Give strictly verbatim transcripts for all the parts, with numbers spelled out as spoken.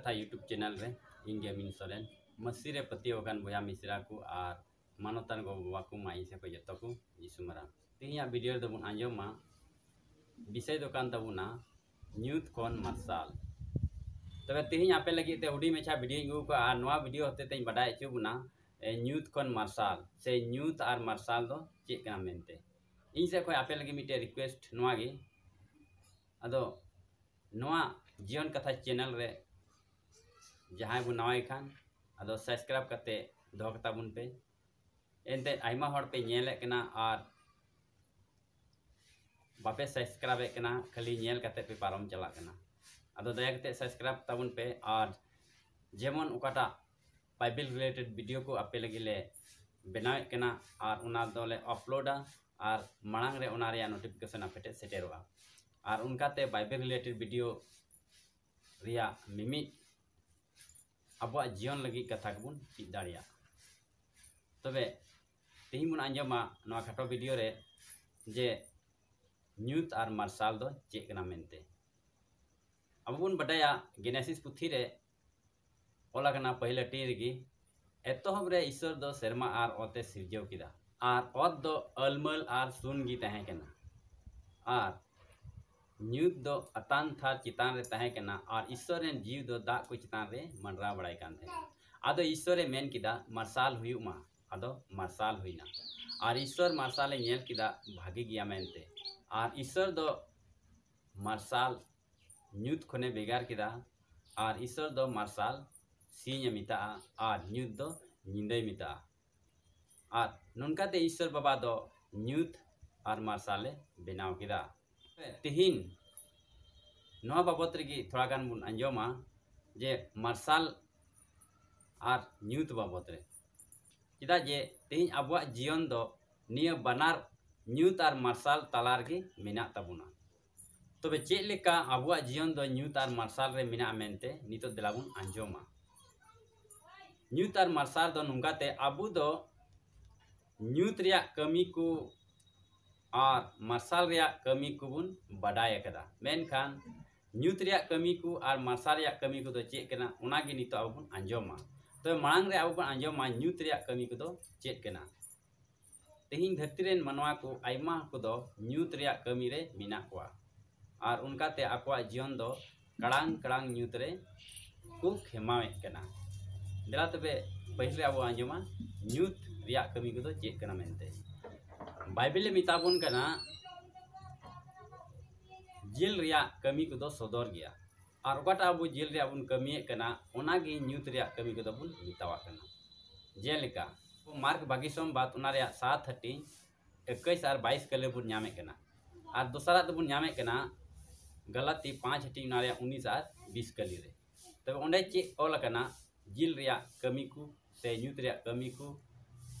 ᱠᱟᱛᱷᱟ YouTube channel ᱨᱮ ᱤᱧ ᱜᱮ ᱢᱤᱱ ᱥᱚᱨᱮᱱ᱾ ᱢᱟᱹᱥᱤ ᱨᱮ ᱯᱟᱹᱛᱭᱟᱹᱣ ᱟᱠᱟᱱ ᱵᱚᱭᱦᱟ ᱢᱤᱥᱨᱟ ᱠᱚ ᱟᱨ ᱢᱟᱱᱚᱛᱟᱱ ᱜᱚ ᱵᱟᱵᱟ ᱠᱚ, ᱢᱟ ᱤᱧ ᱥᱮᱫ ᱠᱷᱚᱱ ᱡᱚᱛᱚ ᱠᱚ ᱡᱤᱥᱩ ᱢᱟᱨᱟᱝ᱾ ᱛᱮᱦᱮᱧᱟᱜ video ᱨᱮᱫᱚ ᱵᱚᱱ ᱟᱸᱡᱚᱢᱟ ᱵᱤᱥᱚᱭ ᱫᱚ ᱠᱟᱱ ᱛᱟᱵᱚᱱᱟ ᱧᱩᱛ ᱠᱷᱚᱱ ᱢᱟᱨᱥᱟᱞ᱾ ᱛᱚᱵᱮ ᱛᱮᱦᱮᱧ ᱟᱯᱮ ᱞᱟᱹᱜᱤᱫ ᱛᱮ ᱦᱩᱰᱤᱧ ᱢᱟᱪᱷᱟ videoᱧ ᱟᱹᱜᱩ ᱠᱟᱜᱼᱟ ᱟᱨ ᱱᱚᱣᱟ video ᱦᱚᱛᱮ ᱛᱮᱧ ᱵᱟᱰᱟᱭ ᱦᱚᱪᱚ ᱵᱚᱱᱟ, ᱮ, ᱧᱩᱛ ᱠᱷᱚᱱ ᱢᱟᱨᱥᱟᱞ ᱥᱮ ᱧᱩᱛ ᱟᱨ ᱢᱟᱨᱥᱟᱞ ᱫᱚ ᱪᱮᱫ ᱠᱟᱱᱟ ᱢᱮᱱᱛᱮ᱾ ᱤᱧ ᱥᱮᱫ ᱠᱷᱚᱱ ᱟᱯᱮ ᱞᱟᱹᱜᱤᱫ ᱢᱤᱫᱴᱮᱡ request ᱱᱚᱣᱟ ᱜᱮ, ᱟᱫᱚ ᱱᱚᱣᱟ ᱡᱤᱭᱚᱱ ᱠᱟᱛᱷᱟ channel ᱨᱮ ᱡᱟᱦᱟᱸᱭ ᱵᱚᱱ ᱱᱟᱣᱟᱭ ᱠᱷᱟᱱ, ᱟᱫᱚ subscribe ᱠᱟᱛᱮ ᱫᱚᱦᱚ ᱠᱟᱛᱟ ᱵᱚᱱ ᱯᱮ᱾ ᱮᱱᱛᱮᱫ ᱟᱭᱢᱟ ᱦᱚᱲ ᱯᱮ ᱧᱮᱞᱮᱫ ᱠᱟᱱᱟ ᱟᱨ ᱵᱟᱯᱮ subscribeᱮᱫ ᱠᱟᱱᱟ, ᱠᱷᱟᱹᱞᱤ ᱧᱮᱞ ᱠᱟᱛᱮ ᱯᱮ ᱯᱟᱨᱚᱢ ᱪᱟᱞᱟᱜ ᱠᱟᱱᱟ᱾ ᱟᱫᱚ ᱫᱟᱭᱟ ᱠᱟᱛᱮ subscribe ᱛᱟᱵᱚᱱ ᱯᱮ᱾ ᱟᱨ ᱡᱮᱢᱚᱱ ᱚᱠᱟᱴᱟᱜ Bible related video ᱠᱚ ᱟᱯᱮ ᱞᱟᱹᱜᱤᱫ ᱞᱮ ᱵᱮᱱᱟᱣᱮᱫ ᱠᱟᱱᱟ ᱟᱨ ᱚᱱᱟ ᱫᱚᱞᱮ uploadᱟ ᱟᱨ ᱢᱟᱲᱟᱝ ᱨᱮ ᱚᱱᱟ ᱨᱮᱭᱟᱜ notification ᱟᱯᱮ ᱴᱷᱮᱱ ᱥᱮᱴᱮᱨᱚᱜᱼᱟ᱾ ᱟᱨ ᱚᱱᱠᱟᱛᱮ Bible related video ᱨᱮᱭᱟᱜ ᱢᱤᱢᱤᱫ ᱟᱵᱚᱣᱟᱜ ᱡᱤᱭᱚᱱ ᱞᱟᱹᱜᱤᱫ ᱠᱟᱛᱷᱟ ᱠᱚᱵᱚᱱ ᱪᱮᱫ ᱫᱟᱲᱮᱭᱟᱜᱼᱟ᱾ ᱛᱚᱵᱮ ᱛᱮᱦᱮᱧ ᱵᱚᱱ ᱟᱸᱡᱚᱢᱟ ᱱᱚᱣᱟ ᱠᱷᱟᱴᱚ video ᱨᱮ ᱡᱮ ᱧᱩᱛ ᱟᱨ ᱢᱟᱨᱥᱟᱞ ᱫᱚ ᱪᱮᱫ ᱠᱟᱱᱟ ᱢᱮᱱᱛᱮ᱾ ᱟᱵᱚ ᱵᱚᱱ ᱵᱟᱰᱟᱭᱟ ᱜᱮᱱᱮᱥᱤᱥ ᱯᱩᱛᱷᱤ ᱨᱮ ᱚᱞ ᱟᱠᱟᱱᱟ ᱯᱟᱹᱦᱤᱞ ᱦᱟᱹᱴᱤᱧ ᱨᱮᱜᱮ, ᱮᱛᱚᱦᱚᱵ ᱨᱮ ᱤᱥᱥᱚᱨ ᱫᱚ ᱥᱮᱨᱢᱟ ᱟᱨ ᱚᱛ ᱮ ᱥᱤᱨᱡᱟᱹᱣ ᱠᱮᱫᱟ᱾ ᱟᱨ ᱚᱛ ᱫᱚ ᱟᱹᱞᱢᱟᱹᱞ ᱟᱨ ᱥᱩᱱ ᱜᱮ ᱛᱟᱦᱮᱸ ᱠᱟᱱᱟ᱾ ᱟᱨ ᱧᱩᱛ ᱫᱚ ᱟᱛᱟᱱ ᱛᱷᱟᱨ ᱪᱮᱛᱟᱱ ᱨᱮ ᱛᱟᱦᱮᱸ ᱠᱟᱱᱟ᱾ ᱟᱨ ᱤᱥᱥᱚᱨ ᱨᱮᱱ ᱡᱤᱣᱤ ᱫᱚ ᱫᱟᱜ ᱠᱚ ᱪᱮᱛᱟᱱ ᱨᱮ ᱢᱟᱸᱰᱨᱟᱣ ᱵᱟᱲᱟᱭ ᱠᱟᱱ ᱛᱟᱦᱮᱸᱱᱟ᱾ ᱟᱫᱚ ᱤᱥᱥᱚᱨᱮ ᱢᱮᱱ ᱠᱮᱫᱟ, "ᱢᱟᱨᱥᱟᱞ ᱦᱩᱭᱩᱜ ᱢᱟ᱾" ᱟᱫᱚ ᱢᱟᱨᱥᱟᱞ ᱦᱩᱭᱱᱟ᱾ ᱟᱨ ᱤᱥᱥᱚᱨ ᱢᱟᱨᱥᱟᱞᱮ ᱧᱮᱞ ᱠᱮᱫᱟ, ᱵᱷᱟᱜᱮ ᱜᱮᱭᱟ ᱢᱮᱱᱛᱮ᱾ ᱟᱨ ᱤᱥᱥᱚᱨ ᱫᱚ ᱢᱟᱨᱥᱟᱞ ᱧᱩᱛ ᱠᱷᱚᱱᱮ ᱵᱷᱮᱜᱟᱨ ᱠᱮᱫᱟ᱾ ᱟᱨ ᱤᱥᱥᱚᱨ ᱫᱚ ᱢᱟᱨᱥᱟᱞ ᱥᱤᱧᱮ ᱢᱮᱛᱟᱜᱼᱟ ᱟᱨ ᱧᱩᱛ ᱫᱚ ᱧᱤᱫᱟᱹᱭ ᱢᱮᱛᱟᱜᱼᱟ᱾ ᱟᱨ ᱱᱚᱝᱠᱟᱛᱮ ᱤᱥᱥᱚᱨ ᱵᱟᱵᱟ ᱫᱚ ᱧᱩᱛ ᱟᱨ ᱢᱟᱨᱥᱟᱞᱮ ᱵᱮᱱᱟᱣ ᱠᱮᱫᱟ᱾ ᱛᱮᱦᱮᱧ ᱱᱚᱣᱟ ᱵᱟᱵᱚᱛ ᱨᱮᱜᱮ ᱛᱷᱚᱲᱟ ᱜᱟᱱ ᱵᱚᱱ ᱟᱸᱡᱚᱢᱟ ᱡᱮ ᱢᱟᱨᱥᱟᱞ ᱟᱨ ᱧᱩᱛ ᱵᱟᱵᱚᱛ ᱨᱮ᱾ ᱪᱮᱫᱟᱜ ᱡᱮ ᱛᱮᱦᱮᱧ ᱟᱵᱚᱣᱟᱜ ᱡᱤᱭᱚᱱ ᱫᱚ ᱱᱤᱭᱟᱹ ᱵᱟᱱᱟᱨ ᱧᱩᱛ ᱟᱨ ᱢᱟᱨᱥᱟᱞ ᱛᱟᱞᱟ ᱨᱮᱜᱮ ᱢᱮᱱᱟᱜ ᱛᱟᱵᱚᱱᱟ᱾ ᱛᱚᱵᱮ ᱪᱮᱫ ᱞᱮᱠᱟ ᱟᱵᱚᱣᱟᱜ ᱡᱤᱭᱚᱱ ᱫᱚ ᱧᱩᱛ ᱟᱨ ᱢᱟᱨᱥᱟᱞ ᱨᱮ ᱢᱮᱱᱟᱜᱼᱟ ᱢᱮᱱᱛᱮ ᱱᱤᱛᱚᱜ ᱫᱮᱞᱟ ᱵᱚᱱ ᱟᱸᱡᱚᱢᱟ᱾ ᱧᱩᱛ ᱟᱨ ᱢᱟᱨᱥᱟᱞ ᱫᱚ ᱱᱚᱝᱠᱟᱛᱮ, ᱟᱵᱚ ᱫᱚ ᱧᱩᱛ ᱨᱮᱭᱟᱜ ᱠᱟᱹᱢᱤ ᱠᱚ ᱟᱨ ᱢᱟᱨᱥᱟᱞ ᱨᱮᱭᱟᱜ ᱠᱟᱹᱢᱤ ᱠᱚᱵᱚᱱ ᱵᱟᱰᱟᱭ ᱟᱠᱟᱫᱟ, ᱢᱮᱱᱠᱷᱟᱱ ᱧᱩᱛ ᱨᱮᱭᱟᱜ ᱠᱟᱹᱢᱤ ᱠᱚ ᱟᱨ ᱢᱟᱨᱥᱟᱞ ᱨᱮᱭᱟᱜ ᱠᱟᱹᱢᱤ ᱠᱚᱫᱚ ᱪᱮᱫ ᱠᱟᱱᱟ, ᱚᱱᱟᱜᱮ ᱱᱤᱛᱚᱜ ᱟᱵᱚ ᱵᱚᱱ ᱟᱸᱡᱚᱢᱟ᱾ ᱛᱚᱵᱮ ᱢᱟᱲᱟᱝ ᱨᱮ ᱟᱵᱚ ᱵᱚᱱ ᱟᱸᱡᱚᱢᱟ ᱧᱩᱛ ᱨᱮᱭᱟᱜ ᱠᱟᱹᱢᱤ ᱠᱚᱫᱚ ᱪᱮᱫ ᱠᱟᱱᱟ᱾ ᱛᱮᱦᱮᱧ ᱫᱷᱟᱹᱨᱛᱤ ᱨᱮᱱ ᱢᱟᱱᱣᱟ ᱠᱚ ᱟᱭᱢᱟ ᱠᱚᱫᱚ ᱧᱩᱛ ᱨᱮᱭᱟᱜ ᱠᱟᱹᱢᱤ ᱨᱮ ᱢᱮᱱᱟᱜ ᱠᱚᱣᱟ ᱟᱨ ᱚᱱᱠᱟᱛᱮ ᱟᱠᱚᱣᱟᱜ ᱡᱤᱭᱚᱱ ᱫᱚ ᱠᱟᱲᱟᱝ ᱠᱟᱲᱟᱝ ᱧᱩᱛ ᱨᱮ ᱠᱚ ᱠᱷᱮᱢᱟᱣᱮᱫ ᱠᱟᱱᱟ᱾ ᱫᱮᱞᱟ ᱛᱚᱵᱮ ᱯᱟᱹᱦᱤᱞ ᱨᱮ ᱟᱵᱚ ᱟᱸᱡᱚᱢᱟ ᱧᱩᱛ ᱨᱮᱭᱟᱜ ᱠᱟᱹᱢᱤ ᱠᱚᱫᱚ ᱪᱮᱫ ᱠᱟᱱᱟ ᱢᱮᱱᱛᱮ᱾ ᱵᱟᱭᱵᱮᱞ ᱮ ᱢᱮᱛᱟ ᱵᱚᱱ ᱠᱟᱱᱟ ᱡᱤᱞ ᱨᱮᱭᱟᱜ ᱠᱟᱹᱢᱤ ᱠᱚᱫᱚ ᱥᱚᱫᱚᱨ ᱜᱮᱭᱟ᱾ ᱟᱨ ᱚᱠᱟᱴᱟᱜ ᱟᱵᱚ ᱡᱤᱞ ᱨᱮᱭᱟᱜ ᱵᱚᱱ ᱠᱟᱹᱢᱤᱭᱮᱫ ᱠᱟᱱᱟ, ᱚᱱᱟᱜᱮ ᱧᱩᱛ ᱨᱮᱭᱟᱜ ᱠᱟᱹᱢᱤ ᱠᱚᱫᱚ ᱵᱚᱱ ᱢᱮᱛᱟᱣᱟᱜ ᱠᱟᱱᱟ᱾ ᱡᱮᱞᱮᱠᱟ ᱢᱟᱨᱠ ᱵᱟᱜᱤ ᱥᱚᱢᱵᱟᱫ, ᱚᱱᱟ ᱨᱮᱭᱟᱜ ᱥᱟᱛ ᱦᱟᱹᱴᱤᱧ ᱮᱠᱩᱥ ᱟᱨ ᱵᱟᱭᱤᱥ ᱠᱟᱹᱞᱤ ᱵᱚᱱ ᱧᱟᱢᱮᱫ ᱠᱟᱱᱟ᱾ ᱟᱨ ᱫᱚᱥᱟᱨᱟᱜ ᱫᱚᱵᱚᱱ ᱧᱟᱢᱮᱫ ᱠᱟᱱᱟ ᱜᱟᱞᱟᱛᱤ ᱯᱟᱸᱪ ᱦᱟᱹᱴᱤᱧ, ᱚᱱᱟ ᱨᱮᱭᱟᱜ ᱩᱱᱤᱥ ᱟᱨ ᱵᱤᱥ ᱠᱟᱹᱞᱤ ᱨᱮ᱾ ᱛᱚᱵᱮ ᱚᱸᱰᱮ ᱪᱮᱫ ᱚᱞ ᱟᱠᱟᱱᱟ? ᱡᱤᱞ ᱨᱮᱭᱟᱜ ᱠᱟᱹᱢᱤ ᱠᱚ ᱥᱮ ᱧᱩᱛ ᱨᱮᱭᱟᱜ ᱠᱟᱹᱢᱤ ᱠᱚ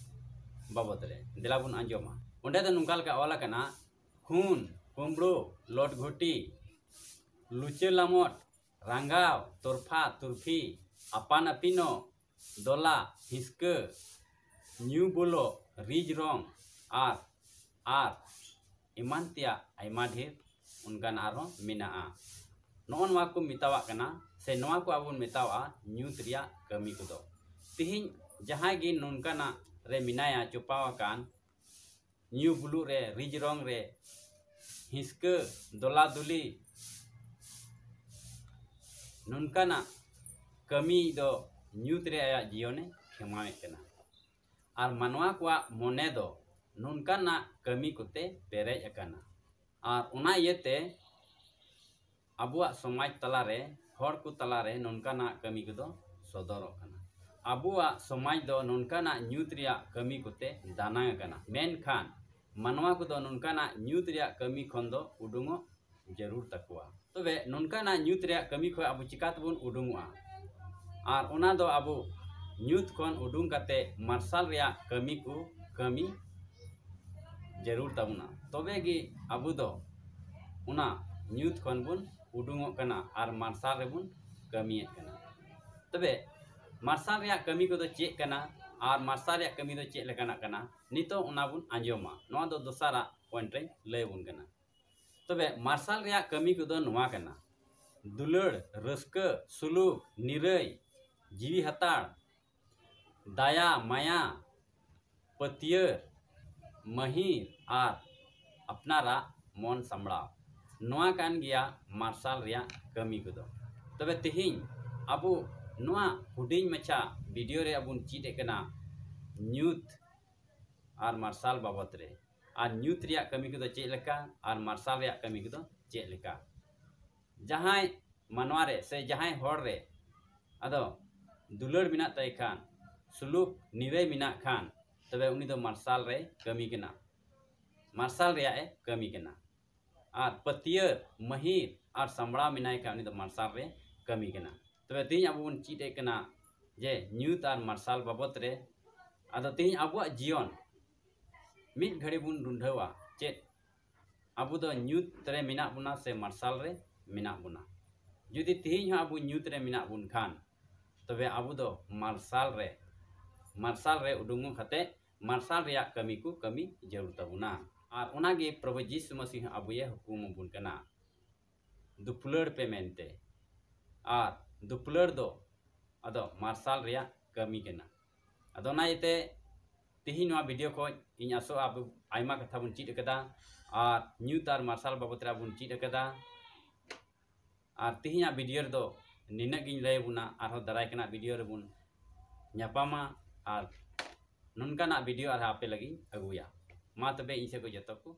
ᱵᱟᱵᱚᱫ ᱨᱮ ᱫᱮᱞᱟ ᱵᱚᱱ ᱟᱸᱡᱚᱢᱟ᱾ ᱚᱸᱰᱮ ᱫᱚ ᱱᱚᱝᱠᱟ ᱞᱮᱠᱟ ᱚᱞ ᱟᱠᱟᱱᱟ, ᱠᱷᱩᱱ, ᱠᱩᱢᱵᱽᱲᱩ, ᱞᱚᱴ ᱜᱷᱩᱴᱤ, ᱞᱩᱪᱟᱹ ᱞᱟᱢᱚᱴ, ᱨᱟᱸᱜᱟᱣ, ᱛᱚᱨᱯᱷᱟ ᱛᱩᱨᱯᱷᱤ, ᱟᱯᱟᱱ ᱟᱹᱯᱤᱱᱚᱜ, ᱫᱚᱞᱟ, ᱦᱤᱥᱠᱟᱹ, ᱧᱩ ᱵᱩᱞᱚᱜ, ᱨᱤᱡ ᱨᱚᱝ ᱟᱨ, ᱟᱨ ᱮᱢᱟᱱ ᱛᱮᱭᱟᱜ ᱟᱭᱢᱟ ᱰᱷᱮᱨ ᱚᱱᱠᱟᱱ ᱟᱨᱦᱚᱸ ᱢᱮᱱᱟᱜᱼᱟ᱾ ᱱᱚᱜᱼᱚ ᱱᱚᱣᱟ ᱠᱚ ᱢᱮᱛᱟᱣᱟᱜ ᱠᱟᱱᱟ, ᱥᱮ ᱱᱚᱣᱟ ᱠᱚ ᱟᱵᱚ ᱵᱚᱱ ᱢᱮᱛᱟᱣᱟᱜᱼᱟ ᱧᱩᱛ ᱨᱮᱭᱟᱜ ᱠᱟᱹᱢᱤ ᱠᱚᱫᱚ᱾ ᱛᱮᱦᱮᱧ ᱡᱟᱦᱟᱸᱭ ᱜᱮ ᱱᱚᱝᱠᱟᱱᱟᱜ ᱨᱮ ᱢᱮᱱᱟᱭᱟ, ᱪᱚᱯᱟᱣ ᱟᱠᱟᱱ, ᱧᱩ ᱵᱩᱞᱩᱜ ᱨᱮ, ᱨᱤᱡ ᱨᱚᱝ ᱨᱮ, ᱦᱤᱥᱠᱟᱹ, ᱫᱚᱞᱟ ᱫᱩᱞᱤ, ᱱᱚᱝᱠᱟᱱᱟᱜ ᱠᱟᱹᱢᱤ ᱫᱚ ᱧᱩᱛ ᱨᱮ ᱟᱭᱟᱜ ᱡᱤᱭᱚᱱᱮ ᱠᱷᱮᱢᱟᱣᱮᱫ ᱠᱟᱱᱟ᱾ ᱟᱨ ᱢᱟᱱᱣᱟ ᱠᱚᱣᱟᱜ ᱢᱚᱱᱮ ᱫᱚ ᱱᱚᱝᱠᱟᱱᱟᱜ ᱠᱟᱹᱢᱤ ᱠᱚᱛᱮ ᱯᱮᱨᱮᱡ ᱟᱠᱟᱱᱟ᱾ ᱟᱨ ᱚᱱᱟ ᱤᱭᱟᱹᱛᱮ ᱟᱵᱚᱣᱟᱜ ᱥᱚᱢᱟᱡᱽ ᱛᱟᱞᱟᱨᱮ, ᱦᱚᱲ ᱠᱚ ᱛᱟᱞᱟᱨᱮ ᱱᱚᱝᱠᱟᱱᱟᱜ ᱠᱟᱹᱢᱤ ᱠᱚᱫᱚ ᱥᱚᱫᱚᱨᱚᱜ ᱠᱟᱱᱟ᱾ ᱟᱵᱚᱣᱟᱜ ᱥᱚᱢᱟᱡᱽ ᱫᱚ ᱱᱚᱝᱠᱟᱱᱟᱜ ᱧᱩᱛ ᱨᱮᱭᱟᱜ ᱠᱟᱹᱢᱤ ᱠᱚᱛᱮ ᱫᱟᱱᱟᱝ ᱟᱠᱟᱱᱟ᱾ ᱢᱮᱱᱠᱷᱟᱱ ᱢᱟᱱᱣᱟ ᱠᱚᱫᱚ ᱱᱚᱝᱠᱟᱱᱟᱜ ᱧᱩᱛ ᱨᱮᱭᱟᱜ ᱠᱟᱹᱢᱤ ᱠᱷᱚᱱ ᱫᱚ ᱩᱰᱩᱝᱚᱜ ᱡᱟᱹᱨᱩᱲ ᱛᱟᱠᱚᱣᱟ᱾ ᱛᱚᱵᱮ ᱱᱚᱝᱠᱟᱱᱟᱜ ᱧᱩᱛ ᱨᱮᱭᱟᱜ ᱠᱟᱹᱢᱤ ᱠᱷᱚᱱ ᱟᱵᱚ ᱪᱤᱠᱟ ᱛᱮᱵᱚᱱ ᱩᱰᱩᱝᱚᱜᱼᱟ? ᱟᱨ ᱚᱱᱟ ᱫᱚ ᱟᱵᱚ ᱧᱩᱛ ᱠᱷᱚᱱ ᱩᱰᱩᱝ ᱠᱟᱛᱮ ᱢᱟᱨᱥᱟᱞ ᱨᱮᱭᱟᱜ ᱠᱟᱹᱢᱤ ᱠᱚ ᱠᱟᱹᱢᱤ ᱡᱟᱹᱨᱩᱲ ᱛᱟᱵᱚᱱᱟ᱾ ᱛᱚᱵᱮ ᱜᱮ ᱟᱵᱚ ᱫᱚ ᱚᱱᱟ ᱧᱩᱛ ᱠᱷᱚᱱ ᱵᱚᱱ ᱩᱰᱩᱝᱚᱜ ᱠᱟᱱᱟ ᱟᱨ ᱢᱟᱨᱥᱟᱞ ᱨᱮᱵᱚᱱ ᱠᱟᱹᱢᱤᱭᱮᱫ ᱠᱟᱱᱟ᱾ ᱛᱚᱵᱮ ᱢᱟᱨᱥᱟᱞ ᱨᱮᱭᱟᱜ ᱠᱟᱹᱢᱤ ᱠᱚᱫᱚ ᱪᱮᱫ ᱠᱟᱱᱟ ᱟᱨ ᱢᱟᱨᱥᱟᱞ ᱨᱮᱭᱟᱜ ᱠᱟᱹᱢᱤ ᱫᱚ ᱪᱮᱫ ᱞᱮᱠᱟᱱᱟᱜ ᱠᱟᱱᱟ, ᱱᱤᱛᱚᱜ ᱚᱱᱟ ᱵᱚᱱ ᱟᱸᱡᱚᱢᱟ᱾ ᱱᱚᱣᱟ ᱫᱚ ᱫᱚᱥᱟᱨᱟᱜ ᱯᱚᱭᱮᱱᱴ ᱨᱮᱧ ᱞᱟᱹᱭ ᱟᱵᱚᱱ ᱠᱟᱱᱟ᱾ ᱛᱚᱵᱮ ᱢᱟᱨᱥᱟᱞ ᱨᱮᱭᱟᱜ ᱠᱟᱹᱢᱤ ᱠᱚᱫᱚ ᱱᱚᱣᱟ ᱠᱟᱱᱟ᱾ ᱫᱩᱞᱟᱹᱲ, ᱨᱟᱹᱥᱠᱟᱹ, ᱥᱩᱞᱩᱠ, ᱱᱤᱨᱟᱹᱭ, ᱡᱤᱣᱤ ᱦᱟᱛᱟᱲ, ᱫᱟᱭᱟ, ᱢᱟᱭᱟ, ᱯᱟᱹᱛᱭᱟᱹᱨ, ᱢᱟᱹᱦᱤᱨ ᱟᱨ ᱟᱯᱱᱟᱨᱟᱜ ᱢᱚᱱ ᱥᱟᱢᱵᱲᱟᱣ᱾ ᱱᱚᱣᱟ ᱠᱟᱱ ᱜᱮᱭᱟ ᱢᱟᱨᱥᱟᱞ ᱨᱮᱭᱟᱜ ᱠᱟᱹᱢᱤ ᱠᱚᱫᱚ᱾ ᱛᱚᱵᱮ ᱛᱮᱦᱮᱧ ᱟᱵᱚ ᱱᱚᱣᱟ ᱦᱩᱰᱤᱧ ᱢᱟᱪᱷᱟ ᱵᱷᱤᱰᱤᱭᱳ ᱨᱮ ᱟᱵᱚ ᱵᱚᱱ ᱪᱮᱫ ᱮᱫ ᱠᱟᱱᱟ ᱧᱩᱛ ᱟᱨ ᱢᱟᱨᱥᱟᱞ ᱵᱟᱵᱚᱛ ᱨᱮ, ᱟᱨ ᱧᱩᱛ ᱨᱮᱭᱟᱜ ᱠᱟᱹᱢᱤ ᱠᱚᱫᱚ ᱪᱮᱫ ᱞᱮᱠᱟ ᱟᱨ ᱢᱟᱨᱥᱟᱞ ᱨᱮᱭᱟᱜ ᱠᱟᱹᱢᱤ ᱠᱚᱫᱚ ᱪᱮᱫ ᱞᱮᱠᱟ᱾ ᱡᱟᱦᱟᱸᱭ ᱢᱟᱱᱣᱟ ᱨᱮ ᱥᱮ ᱡᱟᱦᱟᱸᱭ ᱦᱚᱲ ᱨᱮ ᱟᱫᱚ ᱫᱩᱞᱟᱹᱲ ᱢᱮᱱᱟᱜ ᱛᱟᱭ ᱠᱷᱟᱱ, ᱥᱩᱞᱩᱠ ᱱᱤᱨᱟᱹᱭ ᱢᱮᱱᱟᱜ ᱠᱷᱟᱱ, ᱛᱚᱵᱮ ᱩᱱᱤ ᱫᱚ ᱢᱟᱨᱥᱟᱞ ᱨᱮ ᱠᱟᱹᱢᱤ ᱠᱟᱱᱟ, ᱢᱟᱨᱥᱟᱞ ᱨᱮᱭᱟᱜ ᱮ ᱠᱟᱹᱢᱤ ᱠᱟᱱᱟ᱾ ᱟᱨ ᱯᱟᱹᱛᱭᱟᱹᱨ, ᱢᱟᱹᱦᱤᱨ ᱟᱨ ᱥᱟᱢᱵᱲᱟᱣ ᱢᱮᱱᱟᱭ ᱠᱷᱟᱱ, ᱩᱱᱤ ᱫᱚ ᱢᱟᱨᱥᱟᱞ ᱨᱮ ᱠᱟᱹᱢᱤ ᱠᱟᱱᱟ᱾ ᱛᱚᱵᱮ ᱛᱮᱦᱮᱧ ᱟᱵᱚ ᱵᱚᱱ ᱪᱮᱫ ᱮᱫ ᱠᱟᱱᱟ ᱡᱮ ᱧᱩᱛ ᱟᱨ ᱢᱟᱨᱥᱟᱞ ᱵᱟᱵᱚᱛ ᱨᱮ᱾ ᱟᱫᱚ ᱛᱮᱦᱮᱧ ᱟᱵᱚᱣᱟᱜ ᱡᱤᱭᱚᱱ ᱢᱤᱫ ᱜᱷᱟᱹᱲᱤ ᱵᱚᱱ ᱨᱩᱸᱰᱷᱟᱹᱣᱟ, ᱪᱮᱫ ᱟᱵᱚ ᱫᱚ ᱧᱩᱛ ᱨᱮ ᱢᱮᱱᱟᱜ ᱵᱚᱱᱟ ᱥᱮ ᱢᱟᱨᱥᱟᱞ ᱨᱮ ᱢᱮᱱᱟᱜ ᱵᱚᱱᱟ? ᱡᱩᱫᱤ ᱛᱮᱦᱮᱧ ᱦᱚᱸ ᱟᱵᱚ ᱧᱩᱛ ᱨᱮ ᱢᱮᱱᱟᱜ ᱵᱚᱱ ᱠᱷᱟᱱ, ᱛᱚᱵᱮ ᱟᱵᱚ ᱫᱚ ᱢᱟᱨᱥᱟᱞ ᱨᱮ, ᱢᱟᱨᱥᱟᱞ ᱨᱮ ᱩᱰᱩᱝᱚᱜ ᱠᱟᱛᱮ ᱢᱟᱨᱥᱟᱞ ᱨᱮᱭᱟᱜ ᱠᱟᱹᱢᱤ ᱠᱚ ᱠᱟᱹᱢᱤ ᱡᱟᱹᱨᱩᱲ ᱛᱟᱵᱚᱱᱟ᱾ ᱟᱨ ᱚᱱᱟᱜᱮ ᱯᱨᱚᱵᱷᱩ ᱡᱤᱥᱩ ᱢᱟᱹᱥᱤᱦ ᱦᱚᱸ ᱟᱵᱚᱭᱮ ᱦᱩᱠᱩᱢ ᱟᱵᱚᱱ ᱠᱟᱱᱟ, ᱫᱩᱯᱞᱟᱹᱲ ᱯᱮ ᱢᱮᱱᱛᱮ᱾ ᱟᱨ ᱫᱩᱯᱞᱟᱹᱲ ᱫᱚ ᱟᱫᱚ ᱢᱟᱨᱥᱟᱞ ᱨᱮᱭᱟᱜ ᱠᱟᱹᱢᱤ ᱠᱟᱱᱟ᱾ ᱟᱫᱚ ᱚᱱᱟ ᱤᱭᱟᱹᱛᱮ ᱛᱮᱦᱮᱧ ᱱᱚᱣᱟ ᱵᱷᱤᱰᱤᱭᱳ ᱠᱷᱚᱱ ᱤᱧ ᱟᱥᱚᱜᱼᱟ ᱟᱵᱚ ᱟᱭᱢᱟ ᱠᱟᱛᱷᱟ ᱵᱚᱱ ᱪᱮᱫ ᱟᱠᱟᱫᱟ, ᱟᱨ ᱧᱩᱛ ᱟᱨ ᱢᱟᱨᱥᱟᱞ ᱵᱟᱵᱚᱛ ᱨᱮ ᱵᱚᱱ ᱪᱮᱫ ᱟᱠᱟᱫᱟ᱾ ᱟᱨ ᱛᱮᱦᱮᱧᱟᱜ ᱵᱷᱤᱰᱤᱭᱳ ᱨᱮᱫᱚ ᱱᱤᱱᱟᱹᱜ ᱜᱤᱧ ᱞᱟᱹᱭ ᱟᱵᱚᱱᱟ, ᱟᱨᱦᱚᱸ ᱫᱟᱨᱟᱭ ᱠᱟᱱᱟ ᱵᱷᱤᱰᱤᱭᱳ ᱨᱮᱵᱚᱱ ᱧᱟᱯᱟᱢᱟ ᱟᱨ ᱱᱚᱝᱠᱟᱱᱟᱜ ᱵᱷᱤᱰᱤᱭᱳ ᱟᱨᱦᱚᱸ ᱟᱯᱮ ᱞᱟᱹᱜᱤᱫ ᱤᱧ ᱟᱹᱜᱩᱭᱟ᱾ ᱢᱟ ᱛᱚᱵᱮ ᱤᱧ ᱥᱮᱫ ᱠᱷᱚᱱ ᱡᱚᱛᱚ ᱠᱚ